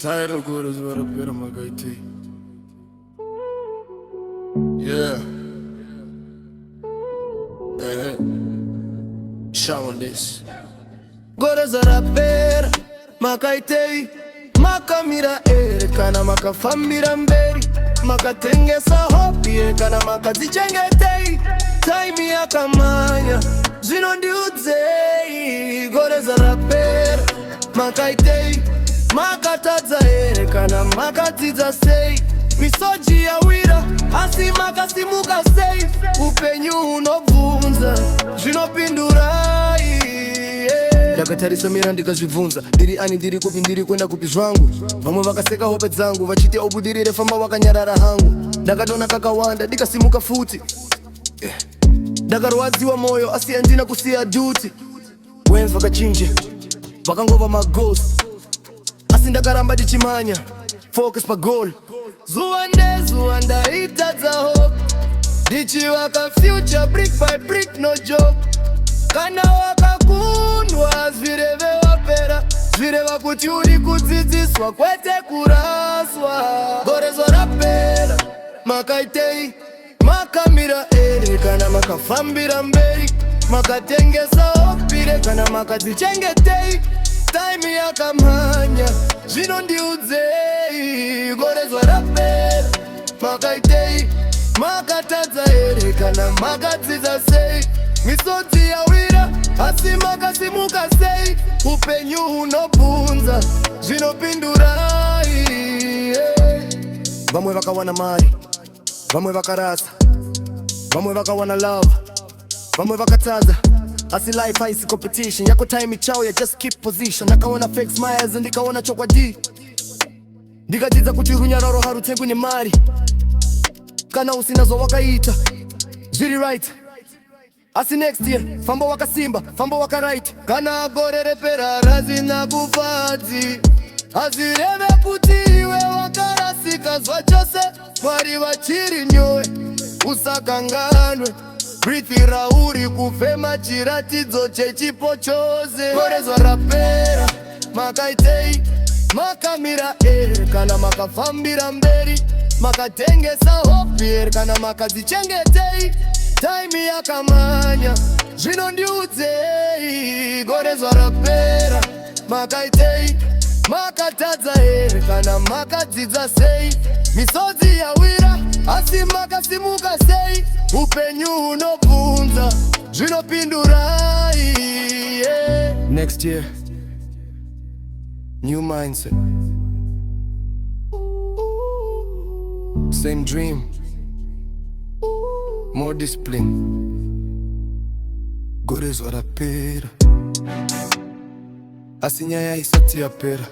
Title gore zuva rapera makaitei? Yeah. Show this. Gore zarapera makaitei? Makamira ere kana makafambira mberi? Makatengesa hope here kana makadzichengetei? Time yakamanya, zvino ndiudzei. Gore zarapera makaitei? Makatadza here kana makadzidza sei? Misodzi yawira asi makasimuka sei? Upenyu hunobvunza, zvinopindurai, yeah. Ndakatarisa mirror ndikazvibvunza, ndiri ani, ndiri kupi, ndiri kuenda kupi zvangu? Vamwe vakaseka hope dzangu vachiti ubudirire, famba wakanyarara hangu. Ndakadonha kakawanda, ndikasimuka futi. Ndakarwadziwa moyo asi handina kusiya duty. Wens vakachinja, vakangova maghost, asi ndakaramba ndichimanya, focus pagoal. Zuva nezuva ndaitadza hope, ndichivaka future brick by brick, no joke. Kana wakakundwa zvireve wapera, zvireva kuti uri kudzidziswa, kwete kuraswa. Gore zvarapera makaitei? Makamira ere kana makafambira mberi? Makatengesa hope here kana makadzichengetei? Time yakamhanya, zvino ndiudzei. Gore zvarapera makaitei? Makatadza here kana makadzidza sei? Misodzi yawira asi makasimuka sei? Upenyu hunobvunza, zvinopindurai, yeah. Vamwe vakawana mari, vamwe vakarasa, vamwe vakawana love, vamwe vakatadza, asi life haisi competition. Yako time ichauya, just keep position. Ndakaona fake smiles, ndikaona chokwadi, ndikadzidza kuti runyararo harutengwi nemari. Kana usina zvawakaita, zviri right, asi next year famba wakasimba, famba wakaright. Kana gore repera rasina kufadzi, hazvireve kuti iwe wakarasika zvachose. Mwari vachiri newe, usakanganwe. Breath rauri kufema chiratidzo chechipo chose. Gore zvarapera makaitei? Makamira ere kana makafambira mberi? Makatengesa hope here kana makadzichengetei? Time yakamanya, zvino ndiudzei. Gore zvarapera makaitei? Makatadza here kana makadzidza sei? Misodzi yawira asi makasimuka sei? Upenyu hunobvunza, zvinopindurai, yeah. Next year, new mindset, same dream, more discipline. Gore zvarapera asi nyaya isati yapera.